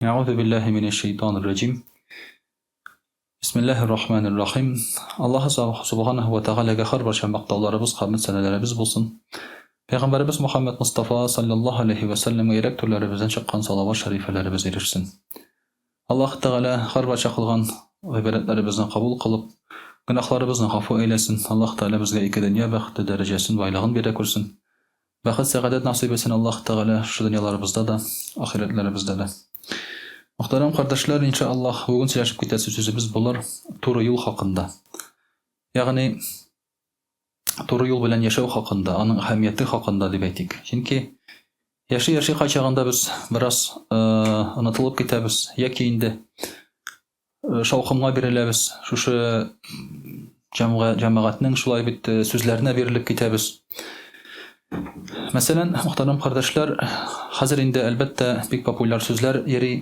Әгъузу биллаһи минәш шәйтанир раҗим. Бисмиллаһир рахманир рахим. Аллаһ субханаһу ва тәгаләгә һәрбарча мактауларыбыз, хәмд сәнәләребез булсын. Пәйгамбәребез Мухаммад Мустафа саллаллаһу алейхи ва сәлләмгә йөрәк түрләребездән чыккан салават шәрифәләребез ирешсен. Аллаһ Тәгалә һәрбарча кылган гыйбадәтләребезне кабул кылып, гөнаһларыбызны гафу әйләсен. Аллаһ Тәгалә безгә ике дөнья бәхете, дәрәҗәсен, байлыгын бирә күрсен. Бәхет, сәгадәт насыйп итсен Аллаһ Тәгалә шушы дөньяларыбызда да, ахирәтләребездә дә. Мөхтәрәм кардәшләр, иншаАллаһ, бүген сөйләшеп китәсе сүзебез булыр туры юл хакында. Ягъни туры юл белән яшәү хакында, аның әһәмияте хакында дип әйтик. Чөнки яши-яши кайчагында без бераз онытылып китәбез яки инде шаукымга биреләбез, шушы җәмәгатьнең шулай бит сүзләренә бирелеп китәбез. Мәсәлән, мөхтәрәм кардәшләр, хәзер инде әлбәттә бик популяр сүзләр йөри.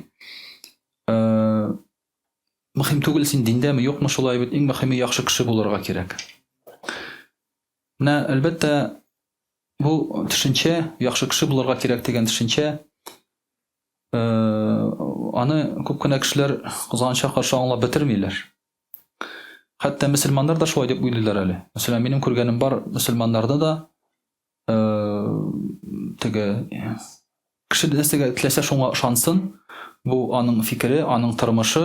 Мөһим түгел син диндәме, юкмы шулай бит, иң мөһиме яхшы кеше булырга кирәк. Менә әлбәттә бу төшенчә, яхшы кеше булырга кирәк дигән төшенчә аны күп кенә кешеләр кызганычка каршы аңлап бетермиләр. Хәтта мөселманнар да шулай дип уйлыйлар әле. Мәсәлән, минем күргәнем бар, мөселманнарны да теге кеше нәрсәгә теләсә шуңа ышансын. Бу аның фикере, аның тормышы.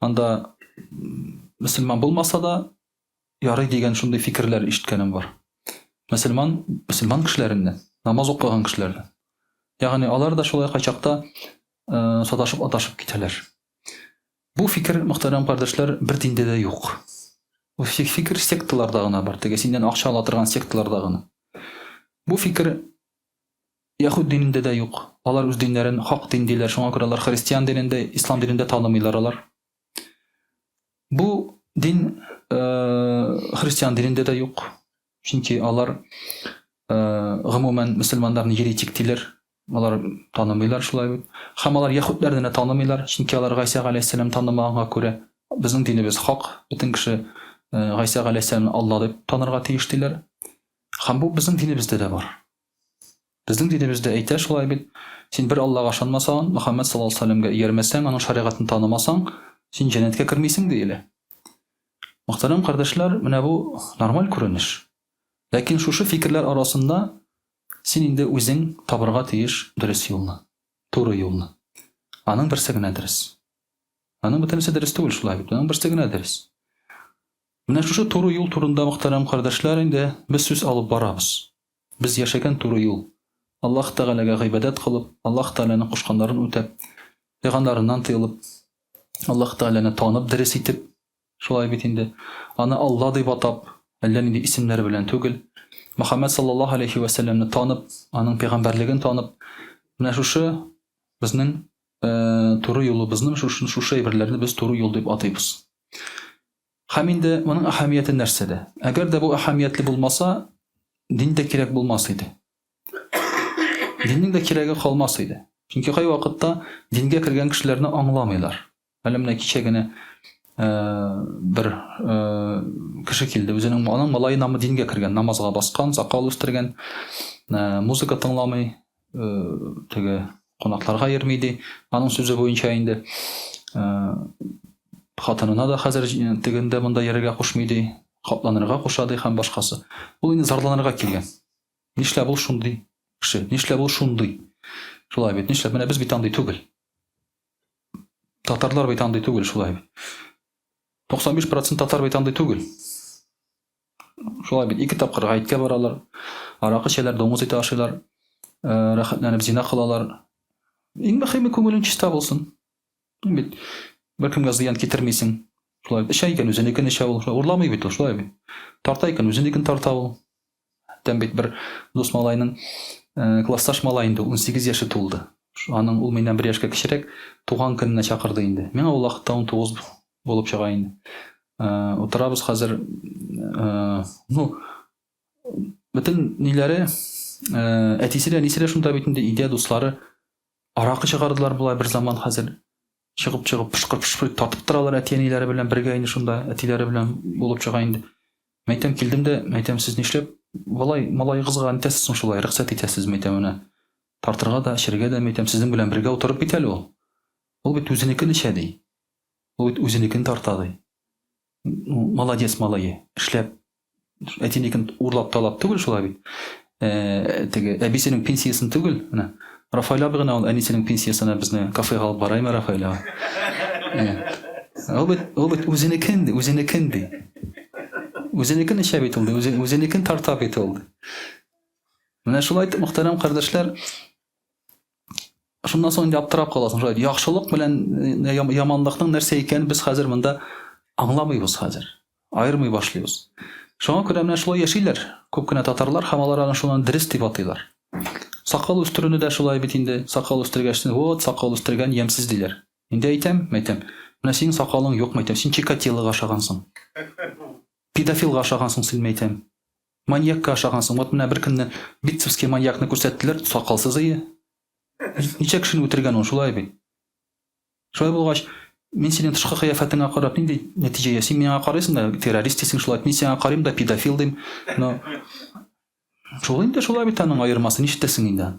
Анда мөселман булмаса да, ярый дигән шундый фикерләр ишеткәнем бар. Мөселман, мөселман кешеләреннән, намаз укыган кешеләрдән. Ягъни алар да шулай кайчакта э, саташып аташып китәләр. Бу фикер, мөхтәрәм кардәшләр, бер диндә дә юк. Бу фикер секталарда гына бар, теге синнән акча ала торган секталарда гына. Бу фикер яһүд динендә дә юк. Алар үз диннәрен хак дин диләр, шуңа күрә алар христиан динендә, ислам динендә танымыйлар алар. Бу дин э, христиан динендә дә юк. Чөнки алар э, гомумән мөселманнарны еретик диләр. Алар танымыйлар шулай бит. Һәм алар яһүдләрне дә танымыйлар, чөнки алар Гайсә галәйһиссәлам танымаганга күрә безнең динебез хак, бөтен кеше э, Гайсә галәйһиссәламны Алла дип танырга тиеш диләр. Һәм бу безнең динебездә дә бар. Безнең динебездә әйтә шулай бит, син бер Аллага ышанмасаң, Мөхәммәд саллаллаһу алейһи вәсәлләмгә иярмәсәң, аның шәригатен танымасаң, син җәннәткә кермисең диелә. Мөхтәрәм кардәшләр, менә бу нормаль күренеш. Ләкин шушы фикерләр арасында син инде үзең табырга тиеш дөрес юлны, туры юлны. Аның берсе генә дөрес. Аның бөтенесе дөрес түгел шулай бит. Аның берсе генә дөрес. Менә шушы туры юл турында, мөхтәрәм кардәшләр, инде без сүз алып барабыз. Без яшәгән туры юл, Аллаһ Тәгаләгә гыйбадәт кылып, Аллаһ Тәгаләнең кушканнарын үтәп, тыйганнарыннан тыелып, Аллаһ Тәгаләне танып дөрес итеп, шулай бит инде, аны Алла дип атап, әллә нинди исемнәр белән түгел, Мөхәммәд саллаллаһу алейһи вә сәлләмне танып, аның пәйгамбәрлеген танып, менә шушы безнең туры юлыбызны, шушы шушы әйберләрне без туры юл дип атыйбыз. Һәм инде моның әһәмияте нәрсәдә? Әгәр дә бу әһәмиятле булмаса, дин дә кирәк булмас иде. Диннең дә кирәге калмас иде. Чөнки кайвакытта дингә кергән кешеләрне аңламыйлар. Әле менә кичә генә э, бер э, кеше килде. Үзенең аның малае намы дингә кергән, намазга баскан, сакал үстергән, э, музыка тыңламый, теге кунакларга йөрми ди. Аның сүзе буенча инде хатынына да хәзер тегендә монда йөрергә кушмый ди, капланырга куша ди һәм башкасы. Ул инде зарланырга килгән. Нишләп ул шундый кеше? Нишләп ул шундый? Шулай бит, нишләп? Менә без бит андый түгел. Татарлар бит андый түгел, шулай бит. 95% татар бит андый түгел. Шулай бит, ике тапкыр гаеткә баралар, аракы эчәләр, дуңгыз ите ашыйлар, э, рәхәтләнеп зина кылалар. Иң мөһиме күңелең чиста булсын. Бит беркемгә зыян китермисең. Шулай бит, эчә икән үзенекен эчә ул, шулай урламый бит ул, шулай бит. Тарта икән үзенекен тарта ул. Тәм бит бер дус малайның э, классташ малай инде 18 яше тулды. Аның ул миннән бер яшькә кечерәк, туган көненә чакырды инде. Миңа ул вакытта 19 булып чыга инде. Э, утырабыз хәзер, э, ну, бөтен ниләре, э, әтисе дә, әнисе дә шунда бит инде, өйдә дуслары аракы чыгардылар болай бер заман хәзер. Чыгып-чыгып пышкыр-пышкыр татып торалар әти-әниләре белән бергә инде шунда, әтиләре белән булып чыга инде. Мәйтәм, килдем дә, мәйтәм, сез нишләп болай малаегызга нитәсез соң шулай, рөхсәт итәсез, мәйтәм, менә. Тартырга да, эчәргә дә, мәйтәм, сезнең белән бергә утырып бит әле ул. Ул бит үзенекен эчә, ди. Ул бит үзенекен тарта, ди. Молодец малае, эшләп, әтинекен урлап талап түгел шулай бит. Э, теге әбисенең пенсиясен түгел, менә. Рафаэль абый гына ул әнисенең пенсиясенә безне кафега алып бараймы, Рафаэль абый? Э, ул бит, ул бит үзенекен ди, үзенекен ди. Үзенекен эчә бит ул ди, үзенекен тарта бит ул ди. Менә шулай итеп, мөхтәрәм кардәшләр, шуннан соң инде аптырап каласың. Шулай яхшылык белән э, яманлыкның нәрсә икәнен без хәзер монда аңламыйбыз хәзер. Аермый башлыйбыз. Шуңа күрә менә шулай яшиләр. Күп кенә татарлар һәм алар аны шуннан дөрес дип атыйлар. Сакал үстерүне дә шулай бит инде. Сакал үстергәч, вот сакал үстергән ямьсез диләр. Инде әйтәм, әйтәм. Менә синең сакалың юк, мәйтәм. Син Чикатилога ошагансың. Педофилга ошагансың син, мәйтәм. Маньякка ошагансың. Вот менә бер көнне битцевский маньякны күрсәттеләр, сакалсыз ие. Ничә кешене үтергән ул, шулай бит. Шулай булгач, мин синең тышкы кыяфәтеңә карап нинди нәтиҗә ясыйм? Миңа карыйсың да, террорист дисең, шулай. Мин сиңа карыйм да, педофил дим. Но шул инде шулай бит аның аермасы, нишләтәсең инде?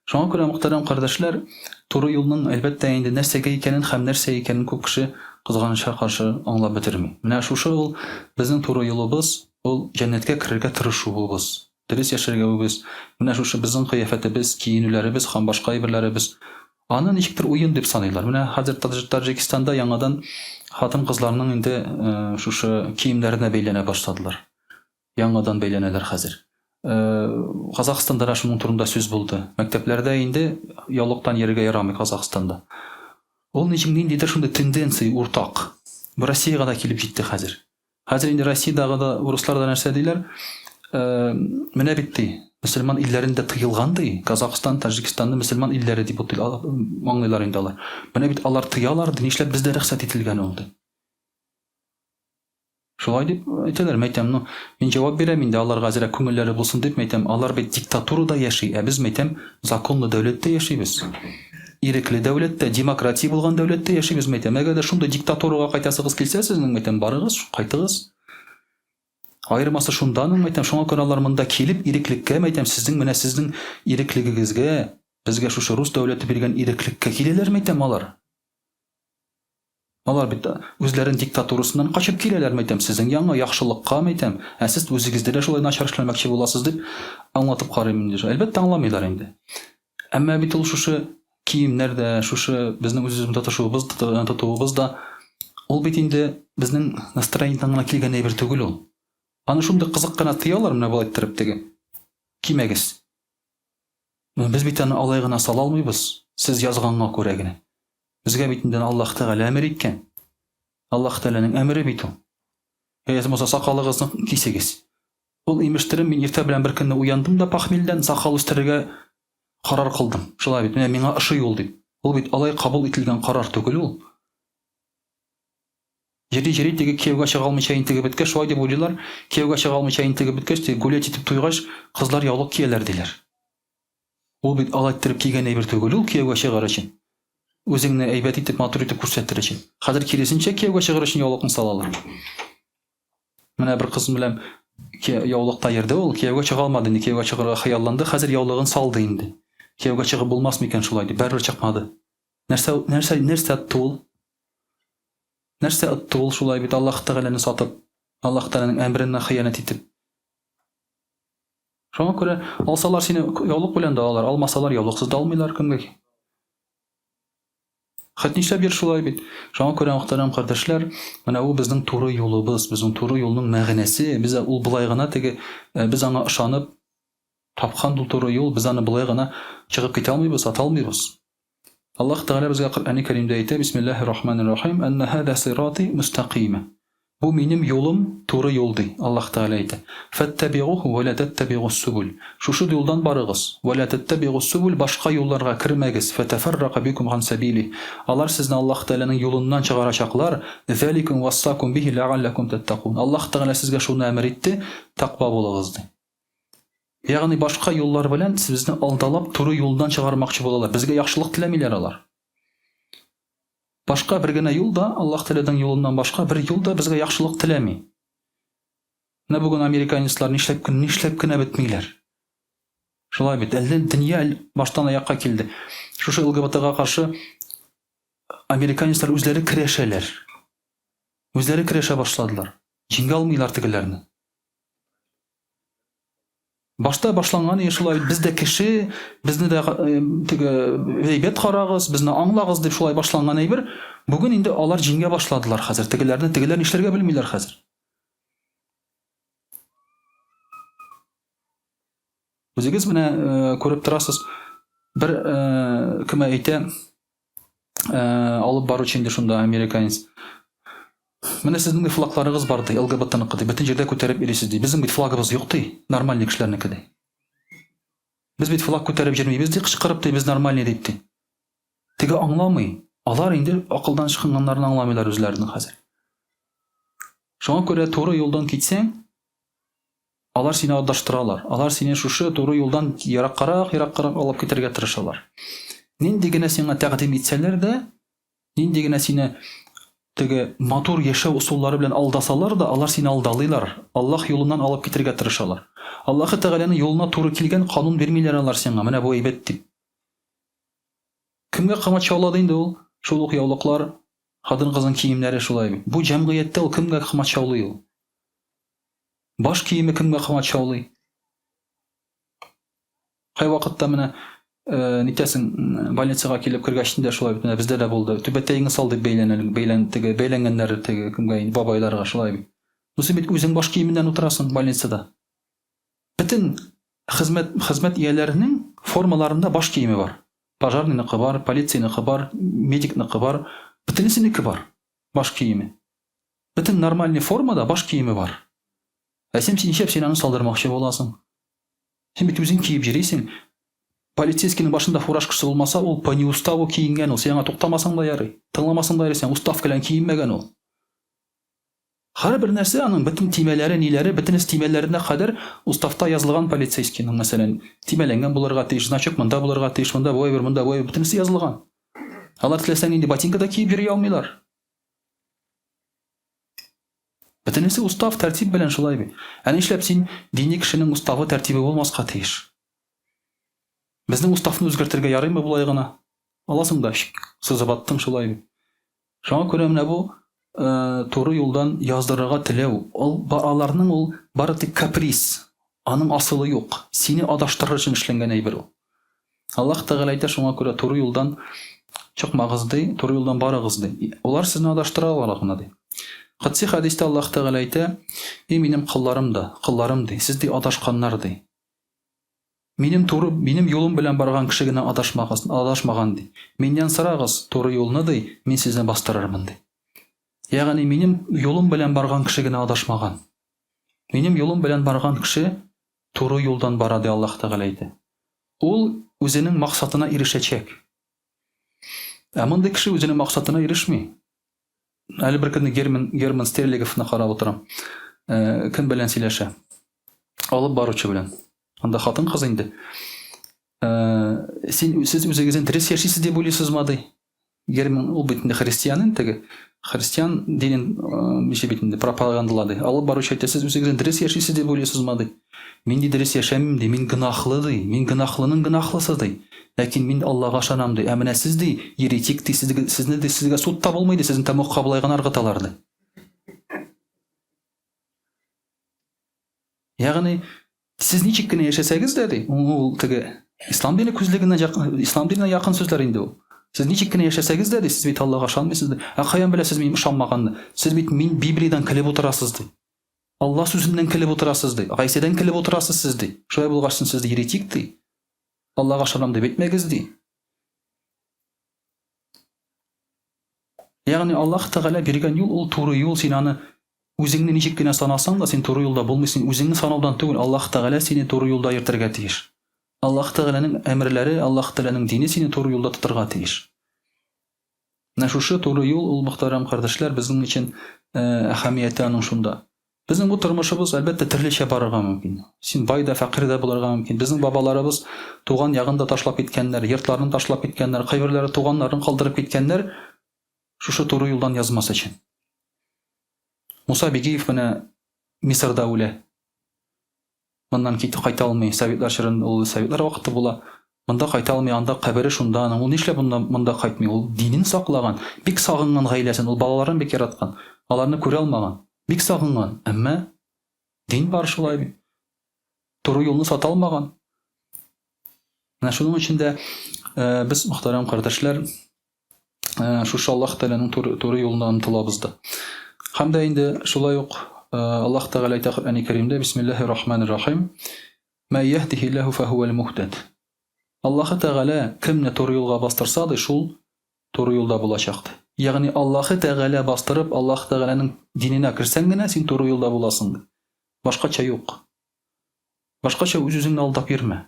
Шуңа күрә, мөхтәрәм кардәшләр, туры юлның әлбәттә инде нәрсәгә икәнен һәм нәрсә икәнен күп кеше кызганычка каршы аңлап бетерми. Менә шушы ул безнең туры юлыбыз, ул җәннәткә керергә тырышуыбыз, дөрес яшәргәвебез, менә шушы безнең кыяфәтебез, киенүләребез һәм башка әйберләребез. Аны ничектер уен дип саныйлар. Менә хәзер Таҗикстанда яңадан хатын-кызларның инде шушы киемнәренә бәйләнә башладылар. Яңадан бәйләнәләр хәзер. Казахстанда да шуның турында сүз булды. Мәктәпләрдә инде яулыктан йөрергә ярамый Казахстанда. Ул ничек ниндидер шундый тенденция уртак. Бу Россиягә дә килеп җитте хәзер. Хәзер инде Россиядагы да урыслар да нәрсә диләр? Менә бит ди, мөселман илләрендә тыелган ди, Казахстан, Таҗикстанны мөселман илләре дип аңлыйлар инде алар. Менә бит алар тыялар ди, нишләп бездә рөхсәт ителгән ул ди. Шулай дип әйтәләр, мәйтәм, ну, мин җавап бирәм инде аларга әзрәк күңелләре булсын дип, мәйтәм, алар бит диктатурада яши, ә без, мәйтәм, законлы дәүләттә яшибез. Ирекле дәүләттә, демократия булган дәүләттә яшибез, мәйтәм. Әгәр дә шундый диктатурага кайтасыгыз килсә сезнең, мәйтәм, барыгыз, кайтыгыз. Аермасы шунда аның, мәйтәм, шуңа күрә алар монда килеп иреклеккә, мәйтәм, сезнең менә сезнең иреклегегезгә, безгә шушы рус дәүләте биргән иреклеккә киләләр, мәйтәм, алар. Алар бит үзләрен диктатурасыннан качып киләләр, мәйтәм, сезнең яңа яхшылыкка, мәйтәм, ә сез үзегездә дә шулай начар эшләмәкче буласыз дип аңлатып карыйм инде. Әлбәттә, аңламыйлар инде. Әмма бит ул шушы киемнәр дә, шушы безнең үз-үзебезне тотышуыбыз, тотуыбыз да, ул бит инде безнең настроениедән гына килгән әйбер түгел ул. Аны шундый кызык кына тыялар, менә болай иттереп теге. Кимәгез. Без бит аны алай гына сала алмыйбыз, сез язганга күрә генә. Безгә бит инде Аллаһ Тәгалә әмер иткән. Аллаһ Тәгаләнең әмере бит ул. Яисә булмаса сакалыгызны кисегез. Ул имештерем мин иртә белән бер көнне уяндым да похмельдән сакал үстерергә карар кылдым. Шулай бит, менә миңа ошый ул дип. Ул бит алай кабул ителгән карар түгел ул. Җөри-җөри теге кияүгә чыга алмыйча интегеп беткәч, шулай дип уйлыйлар, кияүгә чыга алмыйча интегеп беткәч, теге гулять итеп туйгач, кызлар яулык кияләр, диләр. Ул бит алай иттереп кигән әйбер түгел ул кияүгә чыгар өчен. Үзеңне әйбәт итеп, матур итеп күрсәтер өчен. Хәзер киресенчә кияүгә чыгар өчен яулыкны салалар. Менә бер кыз белән яулыкта йөрде ул, кияүгә чыга алмады инде, кияүгә чыгарга хыялланды, хәзер яулыгын салды инде. Кияүгә чыгып булмас микән шулай дип, барыбер чыкмады. Нәрсә, нәрсә, нәрсә отты ул? Нәрсә отты ул шулай бит Аллаһ Тәгаләне сатып, Аллаһ Тәгаләнең әмеренә хыянәт итеп. Шуңа күрә алсалар сине яулык белән дә алалар, алмасалар яулыксыз да алмыйлар кемгә. Хәт нишләп йөр шулай бит. Шуңа күрә, мөхтәрәм кардәшләр, менә ул безнең туры юлыбыз, безнең туры юлның мәгънәсе, без ул болай гына теге, э, без аңа ышанып тапкан ул туры юл, без аны болай гына чыгып китә алмыйбыз, ата алмыйбыз. Аллаһ Тәгалә безгә Коръәни Кәримдә әйтә, Бисмиллаһир Рахманир Рахим, Әннә һәзә сирати мөстәкыймә. Бу минем юлым, туры юл, ди Аллаһ Тәгалә әйтә. Фәттәбигуху вә лә тәттәбигус субул. Шушы юлдан барыгыз. Вә лә тәттәбигус субул, башка юлларга кермәгез. Фәтәфәррәка бикум ган сәбилих. Алар сезне Аллаһ Тәгаләнең юлыннан чыгарачаклар. Зәликум вассакум бихи ләгалләкум тәттәкун. Аллаһ Тәгалә сезгә шуны әмер итте, тәкъва булыгыз, ди. Ягъни башка юллар белән безне алдалап туры юлдан чыгармакчы булалар. Безгә яхшылык теләмиләр алар. Башка бер генә юл да, Аллаһ Тәгаләнең юлыннан башка бер юл да безгә яхшылык теләми. Менә бүген американецлар нишләп кенә, нишләп кенә бетмиләр. Шулай бит, әллә дөнья баштан аякка килде. Шушы ЛГБТга каршы американецлар үзләре көрәшәләр. Үзләре көрәшә башладылар. Җиңә алмыйлар тегеләрне. Башта башланган иде шулай, без дә кеше, безне дә э, теге әйбәт карагыз, безне аңлагыз дип шулай башланган әйбер. Бүген инде алар җиңә башладылар хәзер. Тегеләрне тегеләр нишләргә белмиләр хәзер. Үзегез менә э, күреп торасыз, бер э, кем әйтә, Э, алып баручы инде шунда американец. Менә сезнең флагларыгыз бар ди, ЛГБТныкы ди, бөтен җирдә күтәреп йөрисез ди. Безнең бит флагыбыз юк ди, нормальный кешеләрнеке ди. Без бит флаг күтәреп йөрмибез ди, кычкырып ди, без нормальный дип ди. Теге аңламый. Алар инде акылдан чыкканнарын аңламыйлар үзләренең хәзер. Шуңа күрә туры юлдан китсәң, Алар сине адаштыралар. Алар сине шушы туры юлдан ераккарак, ераккарак алып китәргә тырышалар. Нинди генә сиңа тәкъдим итсәләр дә, нинди генә сине теге матур яшәү ысуллары белән алдасалар да, алар сине алдалыйлар. Аллаһ юлыннан алып китәргә тырышалар. Аллаһы Тәгаләнең юлына туры килгән канун бирмиләр алар сиңа, менә бу әйбәт дип. Кемгә комачаулады инде ул? Шул ук яулыклар, хатын-кызның киемнәре шулай бит. Бу җәмгыятьтә ул кемгә комачаулый ул? Баш киеме кемгә комачаулый? Кайвакытта менә э, нитәсең, больницага килеп кергәч дә шулай бит, менә бездә дә булды. Түбәтәеңне сал дип бәйләнә, бәйлән теге бәйләнгәннәр теге кемгә инде бабайларга шулай бит. Ну син бит үзең баш киеменнән утырасың больницада. Бөтен хезмәт хезмәт ияләренең формаларында баш киеме бар. Пожарныйныкы бар, полицияныкы бар, медикныкы бар, бөтенесенеке бар баш киеме. Бөтен нормальный формада баш киеме бар. Ә син нишләп син аны салдырмакчы буласың? Син бит үзең киеп йөрисең. Полицейскийның башында фуражкасы булмаса, ул по неуставу киенгән ул. Син аңа туктамасаң да ярый, тыңламасаң да ярый, син устав белән киенмәгән ул. Һәрбер нәрсә аның бөтен төймәләре, ниләре, бөтенесе төймәләренә кадәр уставта язылган полицейскийның, мәсәлән, төймәләнгән булырга тиеш, значок монда булырга тиеш, монда бу әйбер, монда бу әйбер, бөтенесе язылган. Алар теләсә нинди ботинка да киеп йөри алмыйлар. Бөтенесе устав, тәртип белән шулай бит. Ә нишләп син дини кешенең уставы, тәртибе булмаска тиеш? Безнең уставны үзгәртергә ярыймы болай гына? Аласың да, сызып аттың шулай бит. Шуңа күрә менә бу э, туры юлдан яздырырга теләү, ул аларның ул бары тик каприз. Аның асылы юк. Сине адаштырыр өчен эшләнгән әйбер ул. Аллаһ Тәгалә әйтә, шуңа күрә туры юлдан чыкмагыз ди, туры юлдан барыгыз ди. Алар сезне адаштыра алар гына ди. Кодси хәдистә Аллаһ Тәгалә әйтә, "Эй минем колларым да, колларым ди, сез ди адашканнар ди. Минем туры, минем юлым белән барган кеше генә адашмагыз, адашмаган ди. Миннән сорагыз туры юлны ди, мин сезне бастырырмын ди. Ягъни минем юлым белән барган кеше генә адашмаган. Минем юлым белән барган кеше туры юлдан бара, ди Аллаһ Тәгалә әйтә. Ул үзенең максатына ирешәчәк. Ә мондый кеше үзенең максатына ирешми. Әле бер көнне Герман, Герман Стерлиговны карап утырам. Э, кем белән сөйләшә? Алып баручы белән. Анда хатын-кыз инде. Э, син сез үзегезнең дөрес яшисез дип уйлыйсызмы, ди. Герман ул бит инде христианин теге. Христиан динен ничек бит инде пропагандалады. Алып баручы әйтә, сез үзегезне дөрес яшисез дип уйлыйсызмы ди. Мин ди дөрес яшәмим ди, мин гөнаһлы ди, мин гөнаһлының гөнаһлысы ди. Ләкин мин Аллага ышанам ди. Ә менә сез ди, еретик ди, сезне ди, сезгә суд та булмый ди, сезне тәмугка болай гына ыргыталар ди. Ягъни Сез ничек кенә яшәсәгез дә, ди, ул теге ислам дине күзлегеннән якын, ислам диненә якын сүзләр инде ул. Сез ничек кенә яшәсәгез дә, ди, сез бит Аллага ышанмыйсыз, ди. Ә каян беләсез минем ышанмаганны? Сез бит мин Библиядән көлеп утырасыз, ди. Алла сүзеннән көлеп утырасыз, ди. Гайсәдән көлеп утырасыз сез, ди. Шулай булгач, сез еретик, ди. Аллага ышанам дип әйтмәгез, ди. Ягъни Аллаһ Тәгалә биргән юл ул туры юл, син аны үзеңне ничек кенә санасаң да, син туры юлда булмыйсың. Үзеңне санаудан түгел, Аллаһ Тәгалә сине туры юлда йөртергә тиеш. Аллаһ Тәгаләнең әмерләре, Аллаһ Тәгаләнең дине сине туры юлда тотырга тиеш. Менә шушы туры юл ул, мөхтәрәм кардәшләр, безнең өчен э, әһәмияте аның шунда. Безнең бу тормышыбыз, әлбәттә, төрлечә барырга мөмкин. Син бай да, фәкыйрь дә булырга мөмкин. Безнең бабаларыбыз туган ягын да ташлап киткәннәр, йортларын ташлап киткәннәр, кайберләре туганнарын калдырып киткәннәр, шушы туры юлдан язмас өчен. Муса Бигиев менә Мисырда үлә. Моннан китеп кайта алмый. Советлар чорын, ул советлар вакыты була. Монда кайта алмый, анда кабере шунда аның. Ул нишләп монда, монда кайтмый? Ул динен саклаган, бик сагынган гаиләсен, ул балаларын бик яраткан. Аларны күрә алмаган. Бик сагынган. Әмма дин бар шулай бит. Туры юлны сата алмаган. Менә шуның өчен дә э, без, мөхтәрәм кардәшләр, э, шушы Аллаһ Тәгаләнең туры, туры юлына омтылабыз да. Һәм дә инде шулай ук э, Аллаһ Тәгалә әйтә Коръәни Кәримдә Бисмиллаһир Рахманир Рахим. Мә яһдихиллаһу фәһүәл муһтад. Аллаһы Тәгалә кемне туры юлга бастырса, ди, шул туры юлда булачак, ди. Ягъни Аллаһы Тәгалә бастырып, Аллаһы Тәгаләнең диненә керсәң генә син туры юлда буласың, ди. Башкача юк. Башкача үз-үзеңне алдап йөрмә.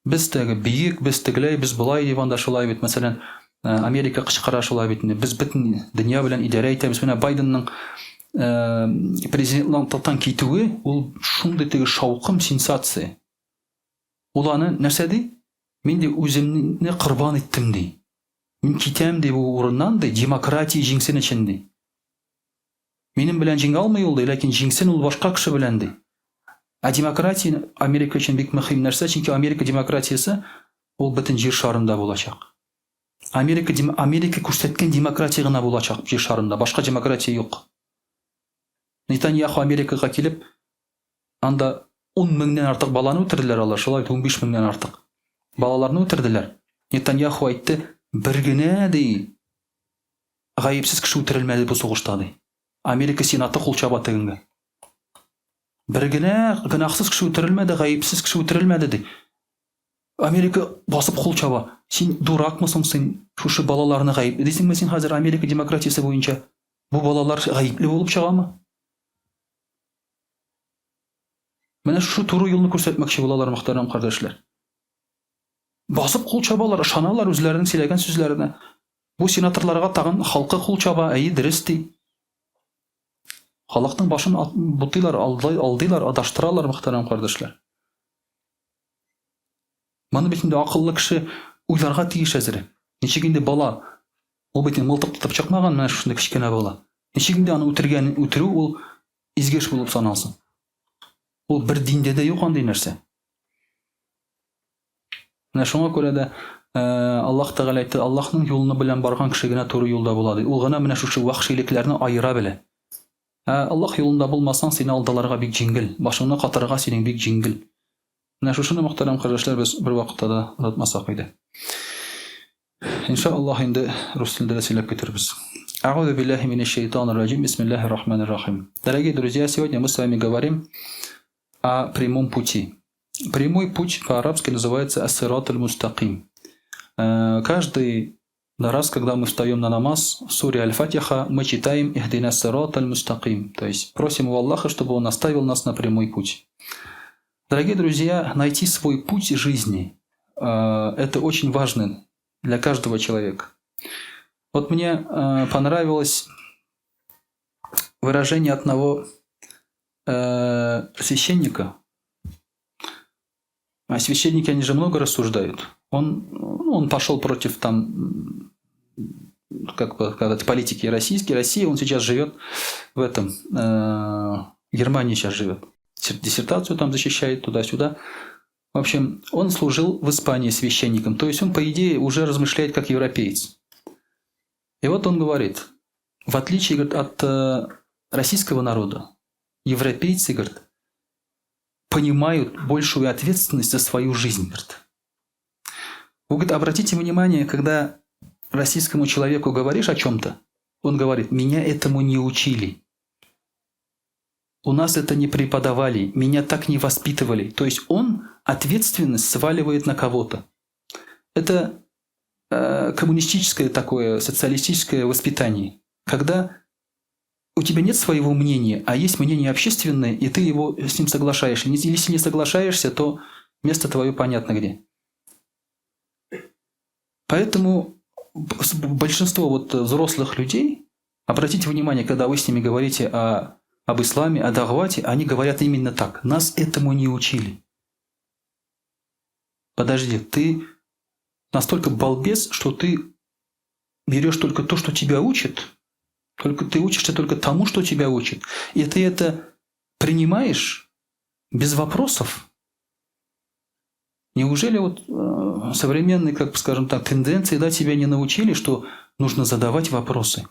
Без теге бөек, без тегеләй, без болай дип анда шулай бит, мәсәлән, э, Америка кычкыра шулай бит инде. Без бөтен дөнья белән идарә итәбез. Менә Байденның э, президентлыктан китүе, ул шундый теге шаукым, сенсация. Ул аны нәрсә ди? Мин ди үземне корбан иттем ди. Мин китәм ди бу урыннан ди, демократия җиңсен өчен ди. Минем белән җиңә алмый ул, ди, ләкин җиңсен ул башка кеше белән, ди. Ә демократия Америка өчен бик мөһим нәрсә, чөнки Америка демократиясе ул бөтен җир шарында булачак. Америка, Америка күрсәткән демократия гына булачак җир шарында, башка демократия юк. Нетаньяху Америкага килеп, анда 10 меңнән артык баланы үтерделәр алар, шулай бит 15 меңнән артык. Балаларны үтерделәр. Нетаньяху әйтте, бер генә ди, Гаепсез кеше үтерелмәде бу сугышта, ди. Америка Сенаты кул чаба тегеңгә. Бер генә гөнаһсыз кеше үтерелмәде, гаепсез кеше үтерелмәде, ди. Америка басып кул чаба. Син дуракмы соң син? Шушы балаларны гаепле дисеңме син хәзер Америка демократиясе буенча? Бу балалар гаепле булып чыгамы? Менә шушы туры юлны күрсәтмәкче булалар, мөхтәрәм кардәшләр. Басып кул чабалар, ышаналар үзләренең сөйләгән сүзләренә. Бу сенаторларга тагын халкы кул чаба, әйе, дөрес ди. Халыкның башын бутыйлар, алдыйлар, адаштыралар, мөхтәрәм кардәшләр. Моны бит инде акыллы кеше уйларга тиеш әзерәк. Ничек инде бала, ул бит инде мылтык тотып чыкмаган, менә шушындый кечкенә бала. Ничек инде аны үтергән, үтерү ул изге эш булып саналсын? Ул бер диндә дә юк андый нәрсә. Менә шуңа күрә дә э, Аллаһ Тәгалә әйтте, Аллаһның юлы белән барган кеше генә туры юлда була ди. Ул гына менә шушы вәхшилекләрне аера белә. Ә Аллаһ юлында булмасаң, сине алдаларга бик җиңел, башыңны катырырга синең бик җиңел. Менә шушыны, мөхтәрәм кардәшләр, без бер вакытта да онытмасак иде. Иншаллаһ инде рус телендә дә сөйләп китербез. А'уду биллахи минәш шайтанир раҗим. Бисмиллахир рахманир рахим. Дорогие друзья, сегодня мы с вами говорим о прямом пути. Прямой путь по-арабски называется ассират аль-мустаким. Э, каждый раз, когда мы встаем на намаз, в суре Аль-Фатиха мы читаем «Ихдина сират аль-мустаким», то есть просим у Аллаха, чтобы Он наставил нас на прямой путь. Дорогие друзья, найти свой путь жизни э, – это очень важно для каждого человека. Вот мне э, понравилось выражение одного священника. А священники, они же много рассуждают. Он, ну, он пошел против там, как бы сказать, политики российской, России. Он сейчас живет в этом, э, Германии сейчас живет. Диссертацию там защищает туда-сюда. В общем, он служил в Испании священником. То есть он, по идее, уже размышляет как европеец. И вот он говорит, в отличие говорит, от э, российского народа, европейцы, говорит, понимают большую ответственность за свою жизнь. Говорит. Вы, говорит, обратите внимание, когда российскому человеку говоришь о чем-то, он говорит, меня этому не учили. У нас это не преподавали, меня так не воспитывали. То есть он ответственность сваливает на кого-то. Это э, коммунистическое такое, социалистическое воспитание, когда у тебя нет своего мнения, а есть мнение общественное, и ты его с ним соглашаешься. Если не соглашаешься, то место твое понятно где. Поэтому большинство вот взрослых людей, обратите внимание, когда вы с ними говорите о, об исламе, о дагвате, они говорят именно так. Нас этому не учили. Подожди, ты настолько балбес, что ты берешь только то, что тебя учат, только ты учишься только тому, что тебя учат. И ты это принимаешь без вопросов. Неужели вот современные, как скажем так, тенденции, да, тебя не научили, что нужно задавать вопросы?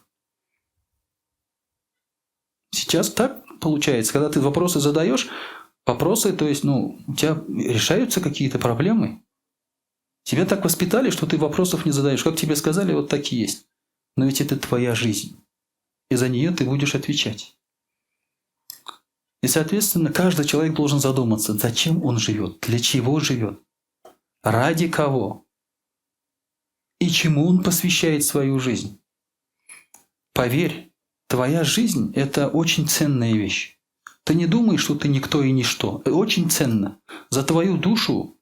Сейчас так получается, когда ты вопросы задаешь, вопросы, то есть, ну, у тебя решаются какие-то проблемы. Тебя так воспитали, что ты вопросов не задаешь. Как тебе сказали, вот так и есть. Но ведь это твоя жизнь. И за нее ты будешь отвечать. И, соответственно, каждый человек должен задуматься, зачем он живет, для чего живет, ради кого и чему он посвящает свою жизнь. Поверь, твоя жизнь – это очень ценная вещь. Ты не думай, что ты никто и ничто. Очень ценно. За твою душу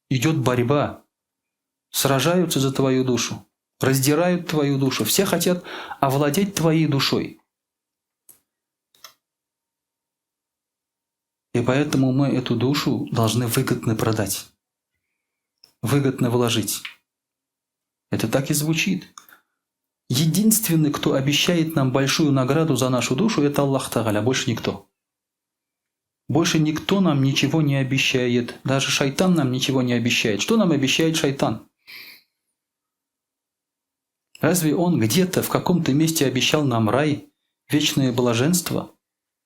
идет борьба. Сражаются за твою душу. Раздирают твою душу. Все хотят овладеть твоей душой. И поэтому мы эту душу должны выгодно продать. Выгодно вложить. Это так и звучит. Единственный, кто обещает нам большую награду за нашу душу, это Аллах Тагаля, больше никто. Больше никто нам ничего не обещает. Даже шайтан нам ничего не обещает. Что нам обещает шайтан? Разве он где-то в каком-то месте обещал нам рай, вечное блаженство?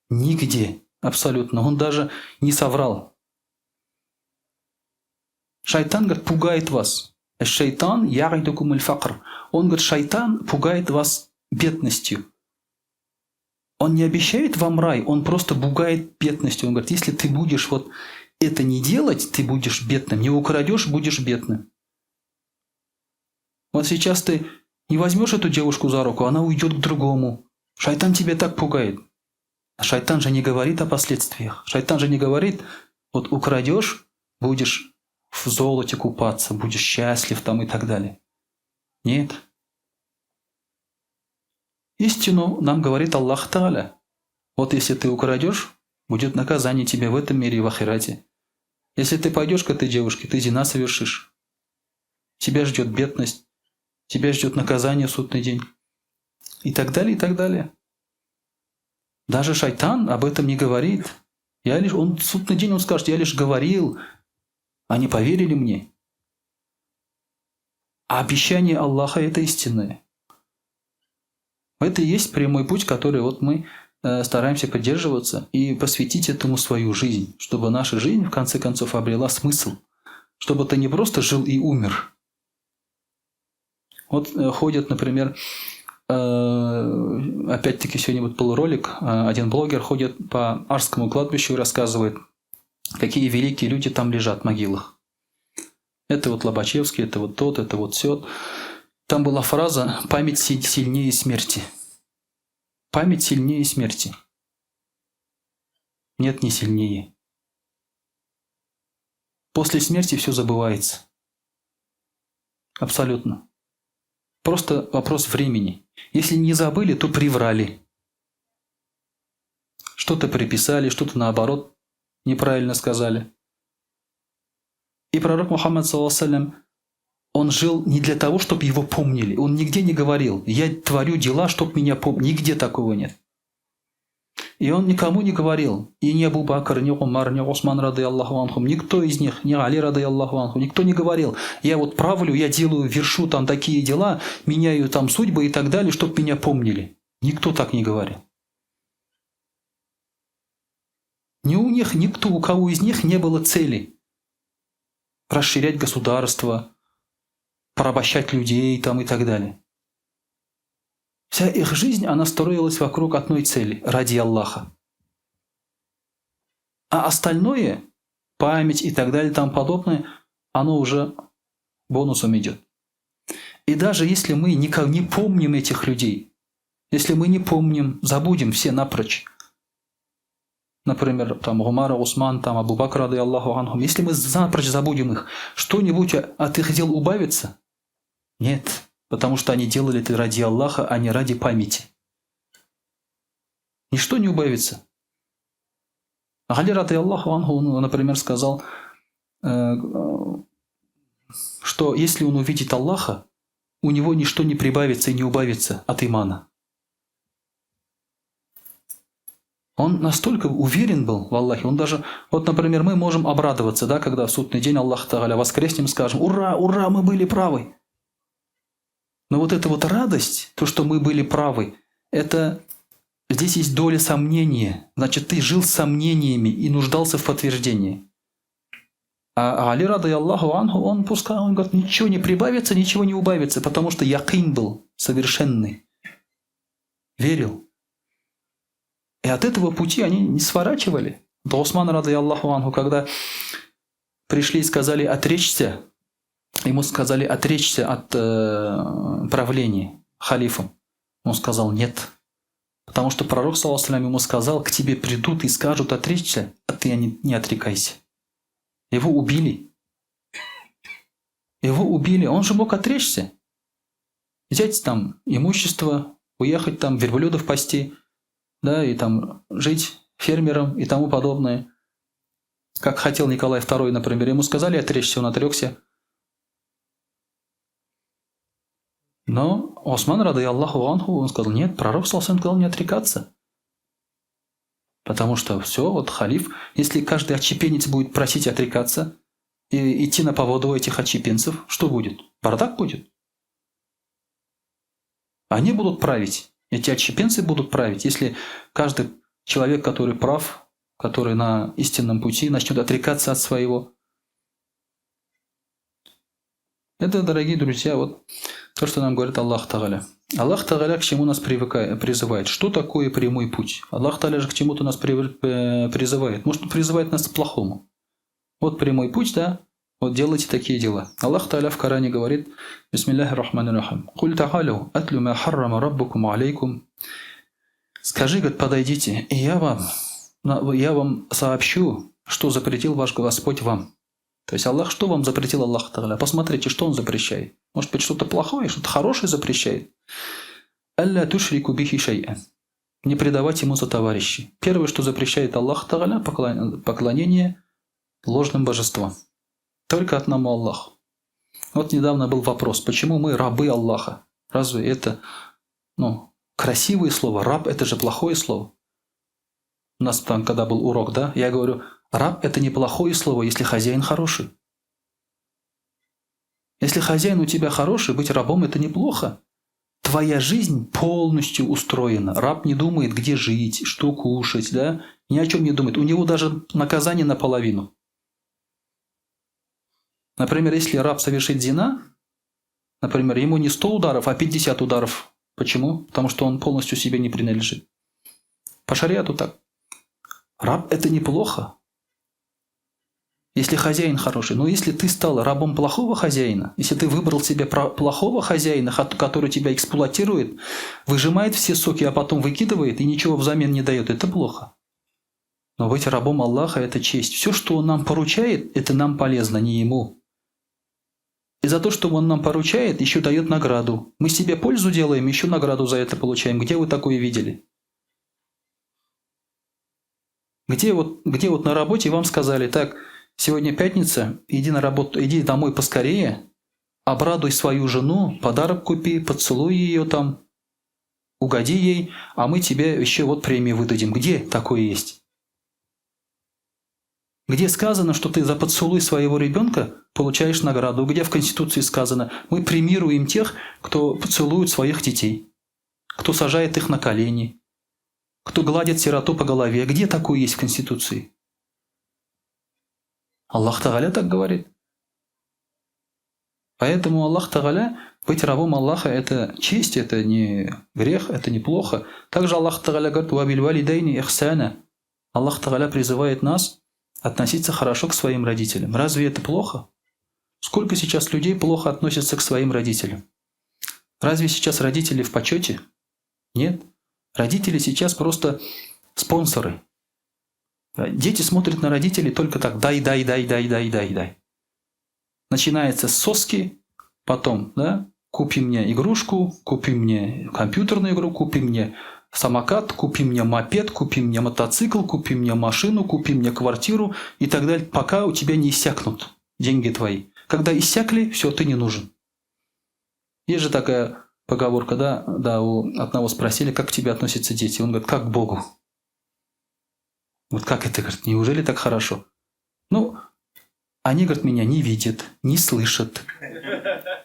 Нигде. Абсолютно. Он даже не соврал. Шайтан, говорит, пугает вас. Шайтан я'идукум аль-факр. Он говорит, шайтан пугает вас бедностью. Он не обещает вам рай, он просто пугает бедностью. Он говорит, если ты будешь вот это не делать, ты будешь бедным. Не украдешь, будешь бедным. Вот сейчас ты не возьмешь эту девушку за руку, она уйдет к другому. Шайтан тебя так пугает. А шайтан же не говорит о последствиях. Шайтан же не говорит, вот украдешь, будешь в золоте купаться, будешь счастлив там и так далее. Нет. Истину нам говорит Аллах Тааля. Вот если ты украдешь, будет наказание тебе в этом мире и в ахирате. Если ты пойдешь к этой девушке, ты зина совершишь. Тебя ждет бедность, тебя ждет наказание в судный день. И так далее, и так далее. Даже шайтан об этом не говорит. Он в судный день он скажет, я лишь говорил, они поверили мне. А обещание Аллаха – это истинное. Это и есть прямой путь, который вот мы стараемся поддерживаться и посвятить этому свою жизнь, чтобы наша жизнь, в конце концов, обрела смысл. Чтобы ты не просто жил и умер. Вот ходят, например, опять-таки сегодня вот был ролик, один блогер ходит по Арскому кладбищу и рассказывает, какие великие люди там лежат в могилах. Это вот Лобачевский, это вот тот, это вот сё. Там была фраза «память сильнее смерти». Память сильнее смерти. Нет, не сильнее. После смерти все забывается. Абсолютно. Просто вопрос времени. Если не забыли, то приврали. Что-то приписали, что-то наоборот неправильно сказали. И пророк Мухаммад, саллаллаху алейхи ва саллям, он жил не для того, чтобы его помнили. Он нигде не говорил: я творю дела, чтоб меня помнили. Нигде такого нет. И он никому не говорил. И ни Абу Бакр, ни Умар, ни Усман, рады Аллаху анхум, никто из них, ни Али, рады Аллаху анхум, никто не говорил: я вот правлю, я делаю, вершу там такие дела, меняю там судьбы и так далее, чтоб меня помнили. Никто так не говорил. Ни у них, никто, у кого из них не было цели расширять государство, порабощать людей там и так далее. Вся их жизнь, она строилась вокруг одной цели – ради Аллаха. А остальное, память и так далее, и тому подобное, оно уже бонусом идет. И даже если мы не помним этих людей, если мы не помним, забудем все напрочь, например, там Умар, Усман, там Абу Бакр, рады Аллаху анхум, если мы напрочь забудем их, что-нибудь от их дел убавится? Нет, потому что они делали это ради Аллаха, а не ради памяти. Ничто не убавится. Али, рады Аллаху анху, он, например, сказал, что если он увидит Аллаха, у него ничто не прибавится и не убавится от имана. Он настолько уверен был в Аллахе, он даже, вот, например, мы можем обрадоваться, да, когда в судный день Аллах Тагаля воскреснем, скажем, ура, ура, мы были правы. Но вот эта вот радость, то, что мы были правы, это здесь есть доля сомнения. Значит, ты жил с сомнениями и нуждался в подтверждении. А Али, рады Аллаху анху, он пускай, он говорит, ничего не прибавится, ничего не убавится, потому что якин был совершенный. Верил. И от этого пути они не сворачивали. До Усмана, рады Аллаху анху, когда пришли и сказали отречься, ему сказали отречься от правления халифом. Он сказал нет. Потому что пророк, саллаллаху ему сказал, к тебе придут и скажут отречься, а ты не отрекайся. Его убили. Его убили. Он же мог отречься. Взять там имущество, уехать там, верблюдов пасти, да, и там жить фермером и тому подобное. Как хотел Николай II, например. Ему сказали отречься, он отрекся. Но Осман, рады Аллаху анху, он сказал, нет, пророк саллаллаху сказал не отрекаться. Потому что все, вот халиф, если каждый отщепенец будет просить отрекаться и идти на поводу этих отщепенцев, что будет? Бардак будет. Они будут править, эти отщепенцы будут править. Если каждый человек, который прав, который на истинном пути, начнет отрекаться от своего. Это, дорогие друзья, вот то, что нам говорит Аллах Тагаля. Аллах Тагаля к чему нас призывает? Что такое прямой путь? Аллах Тагаля же к чему-то нас призывает. Может, он призывает нас к плохому. Вот прямой путь, да? Вот делайте такие дела. Аллах Тагаля в Коране говорит: Бисмиллахи рахмани рахим. Куль тагалю атлю ма харрама раббукум алейкум. Скажи, говорит, подойдите, и я вам сообщу, что запретил ваш Господь вам. То есть Аллах, что вам запретил Аллах Тагаля? Посмотрите, что Он запрещает. Может быть, что-то плохое, что-то хорошее запрещает. Алля тушрику бихи шай'ан. Не предавать ему за товарищей. Первое, что запрещает Аллах Тагаля, поклонение ложным божествам. Только одному Аллаху. Вот недавно был вопрос, почему мы рабы Аллаха? Разве это, красивое слово? Раб – это же плохое слово. У нас там, когда был урок, да, я говорю, раб – это неплохое слово, если хозяин хороший. Если хозяин у тебя хороший, быть рабом – это неплохо. Твоя жизнь полностью устроена. Раб не думает, где жить, что кушать, да? Ни о чем не думает. У него даже наказание наполовину. Например, если раб совершит зина, например, ему не 100 ударов, а 50 ударов. Почему? Потому что он полностью себе не принадлежит. По шариату так. Раб – это неплохо. Если хозяин хороший. Но если ты стал рабом плохого хозяина, если ты выбрал себе плохого хозяина, который тебя эксплуатирует, выжимает все соки, а потом выкидывает и ничего взамен не дает, это плохо. Но быть рабом Аллаха – это честь. Все, что Он нам поручает, это нам полезно, не ему. И за то, что Он нам поручает, еще дает награду. Мы себе пользу делаем, еще награду за это получаем. Где вы такое видели? Где вот на работе вам сказали, так, сегодня пятница, иди на работу, иди домой поскорее, обрадуй свою жену, подарок купи, поцелуй ее там, угоди ей, а мы тебе еще вот премию выдадим. Где такое есть? Где сказано, что ты за поцелуй своего ребенка получаешь награду? Где в Конституции сказано, мы премируем тех, кто поцелует своих детей, кто сажает их на колени, кто гладит сироту по голове? Где такое есть в Конституции? Аллах Тагаля так говорит. Поэтому Аллах Тагаля, быть рабом Аллаха – это честь, это не грех, это неплохо. Также Аллах Тагаля говорит: «Ва биль валидайни ихсана». Аллах Тагаля призывает нас относиться хорошо к своим родителям. Разве это плохо? Сколько сейчас людей плохо относятся к своим родителям? Разве сейчас родители в почете? Нет. Родители сейчас просто спонсоры. Дети смотрят на родителей только так: дай, дай, дай, дай, дай, дай, дай. Начинается с соски, потом, да, купи мне игрушку, купи мне компьютерную игру, купи мне самокат, купи мне мопед, купи мне мотоцикл, купи мне машину, купи мне квартиру и так далее, пока у тебя не иссякнут деньги твои. Когда иссякли, все, ты не нужен. Есть же такая поговорка, да, у одного спросили, как к тебе относятся дети. Он говорит, как к Богу. Вот как это, говорит, неужели так хорошо? Ну, они, говорит, меня не видят, не слышат,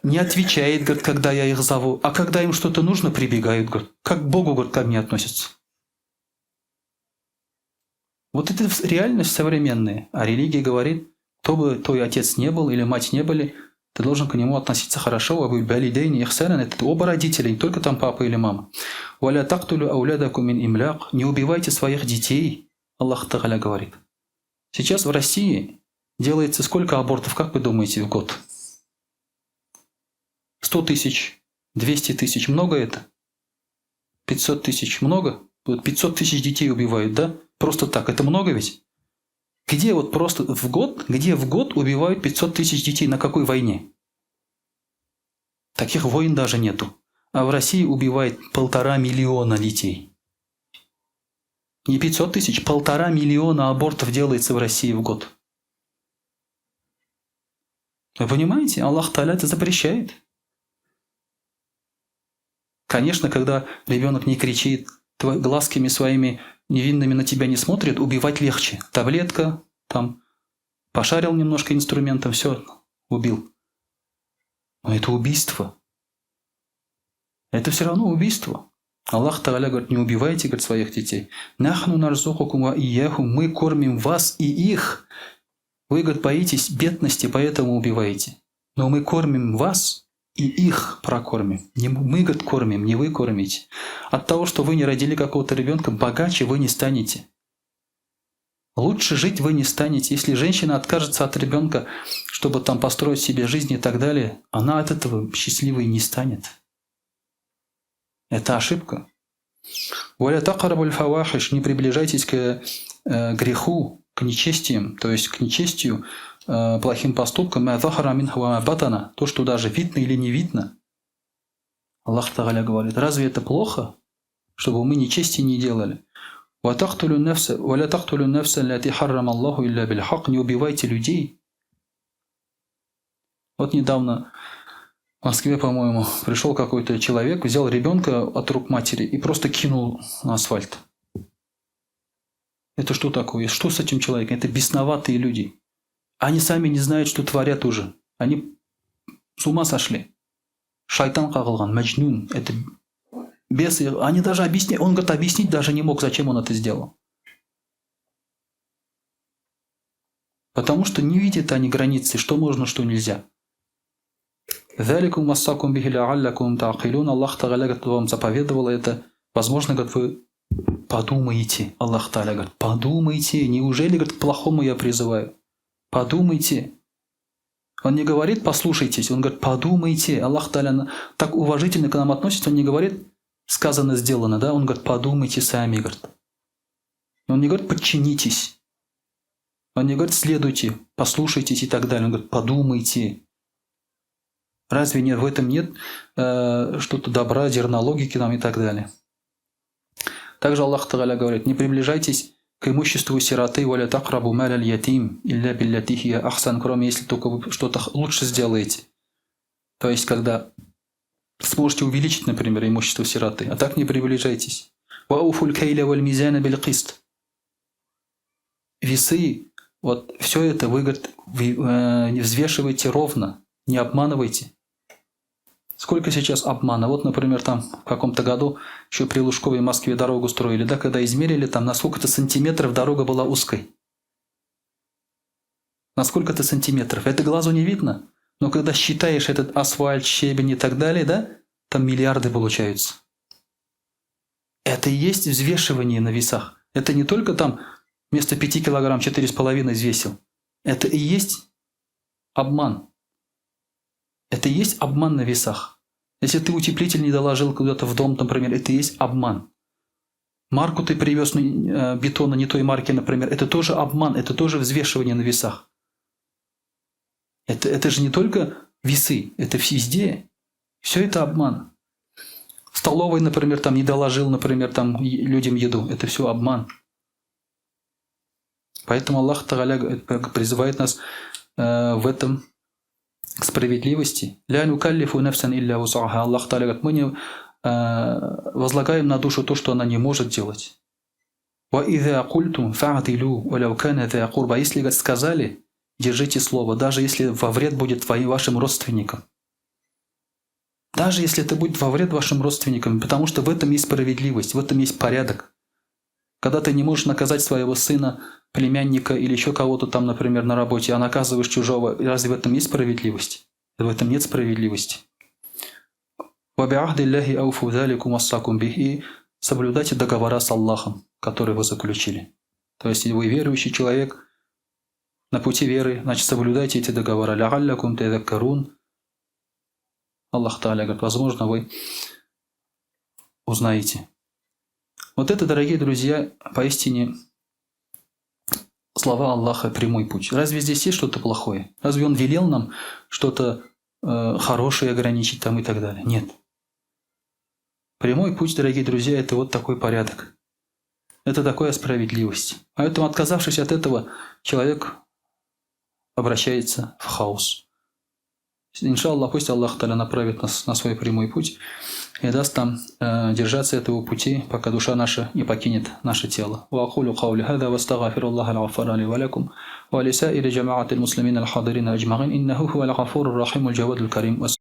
не отвечает, говорит, когда я их зову. А когда им что-то нужно, прибегают, говорит, как к Богу, говорит, ко мне относятся. Вот это реальность современная. А религия говорит, кто бы твой отец не был или мать не были, ты должен к нему относиться хорошо. Это оба родителя, не только там папа или мама. Не убивайте своих детей, Аллах Тагаля говорит. Сейчас в России делается сколько абортов, как вы думаете, в год? 100 тысяч, 200 тысяч, много это? 500 тысяч, много? Вот 500 тысяч детей убивают, да? Просто так, это много ведь? Где вот просто в год, где в год убивают 500 тысяч детей, на какой войне? Таких войн даже нету. А в России убивает 1,5 миллиона детей. Не 500 тысяч, 1,5 миллиона абортов делается в России в год. Вы понимаете, Аллах Таля это запрещает. Конечно, когда ребенок не кричит, глазками своими невинными на тебя не смотрит, убивать легче. Таблетка, там, пошарил немножко инструментом, все, убил. Но это убийство. Это все равно убийство. Аллах Тагаля говорит, не убивайте, говорит, своих детей. نحن نرزقكم وإياهم. Мы кормим вас и их. Вы, говорит, боитесь бедности, поэтому убиваете. Но мы кормим вас и их прокормим. Не мы, говорит, кормим, не вы кормите. От того, что вы не родили какого-то ребенка, богаче вы не станете. Лучше жить вы не станете. Если женщина откажется от ребенка, чтобы там построить себе жизнь и так далее, она от этого счастливой не станет. Это ошибка. ولا تقربوا الفواحش, не приближайтесь к греху, к нечестиям, то есть к нечестию, плохим поступкам, ما ظهر منها وما بطن, то, что даже видно или не видно. Аллах Тагаля говорит, разве это плохо, чтобы мы нечестие не делали? وتقتلوا النفس ولا تقتلوا النفس التي حرم الله إلا بالحق, не убивайте людей. Вот недавно в Москве, по-моему, пришел какой-то человек, взял ребенка от рук матери и просто кинул на асфальт. Это что такое? Что с этим человеком? Это бесноватые люди. Они сами не знают, что творят уже. Они с ума сошли. Шайтан кагылган, мәҗнүн. Это бесы. Они даже объяснять, он, говорит, объяснить даже не мог, зачем он это сделал. Потому что не видят они границы, что можно, что нельзя. ذلكم وصاكم به لعلكم تعقلون. Аллах Тагаля, говорит, вам заповедовал это. Возможно, говорит, вы подумаете. Аллах Тагаля говорит, подумайте. Неужели, говорит, к плохому я призываю? Подумайте. Он не говорит, послушайтесь, он говорит, подумайте. Аллах Таля так уважительно к нам относится, он не говорит, сказано, сделано, да? Он говорит, подумайте сами, говорит. Он не говорит, подчинитесь. Он не говорит, следуйте, послушайтесь и так далее. Он говорит, подумайте. Разве нет, в этом нет что-то добра, зерна логики нам и так далее? Также Аллах Тагаля говорит, не приближайтесь к имуществу сироты, ولا تقربوا مال اليتيم إلا بالتي هي أحسن, кроме если только вы что-то лучше сделаете. То есть, когда сможете увеличить, например, имущество сироты, а так не приближайтесь. وأوفوا الكيل والميزان بالقسط. Весы, вот все это вы, говорит, вы взвешиваете ровно, не обманывайте. Сколько сейчас обмана? Вот, например, там в каком-то году еще при Лужкове в Москве дорогу строили, да, когда измерили, там на сколько-то сантиметров дорога была узкой. На сколько-то сантиметров. Это глазу не видно, но когда считаешь этот асфальт, щебень и так далее, да, там миллиарды получаются. Это и есть взвешивание на весах. Это не только там вместо 5 килограмм 4,5 взвесил. Это и есть обман. Это и есть обман на весах. Если ты утеплитель не доложил куда-то в дом, например, это и есть обман. Марку ты привез бетона не той марки, например, это тоже обман, это тоже взвешивание на весах. Это же не только весы, это везде. Все это обман. В столовой, например, там не доложил, например, там людям еду. Это все обман. Поэтому Аллах Тагаля призывает нас в этом к справедливости. لا نكلف نفسا إلا وسعها. Аллах Тагаля говорит, мы не возлагаем на душу то, что она не может делать. Ва иза культум фа'дилу, валяу кана за курба. Если, говорит, сказали, держите слово, даже если во вред будет твоим вашим родственникам. Даже если это будет во вред вашим родственникам, потому что в этом есть справедливость, в этом есть порядок. Когда ты не можешь наказать своего сына, племянника или еще кого-то там, например, на работе, а наказываешь чужого, разве в этом есть справедливость? В этом нет справедливости. И соблюдайте договора с Аллахом, которые вы заключили. То есть, вы верующий человек на пути веры, значит, соблюдайте эти договора. Лягаллякум тадаккарун. Аллах Тааля говорит, возможно, вы узнаете. Вот это, дорогие друзья, поистине слова Аллаха прямой путь. Разве здесь есть что-то плохое? Разве Он велел нам что-то хорошее ограничить там и так далее? Нет. Прямой путь, дорогие друзья, это вот такой порядок. Это такая справедливость. Поэтому, отказавшись от этого, человек обращается в хаос. Иншаллах, пусть Аллах Таля направит нас на свой прямой путь и даст нам держаться этого пути, пока душа наша не покинет наше тело. وأقول قولي هذا واستغفر الله الغفار لي ولكم ولسائر جماعة المسلمين الحاضرين أجمعين إنه هو الغفور الرحيم الجواد الكريم.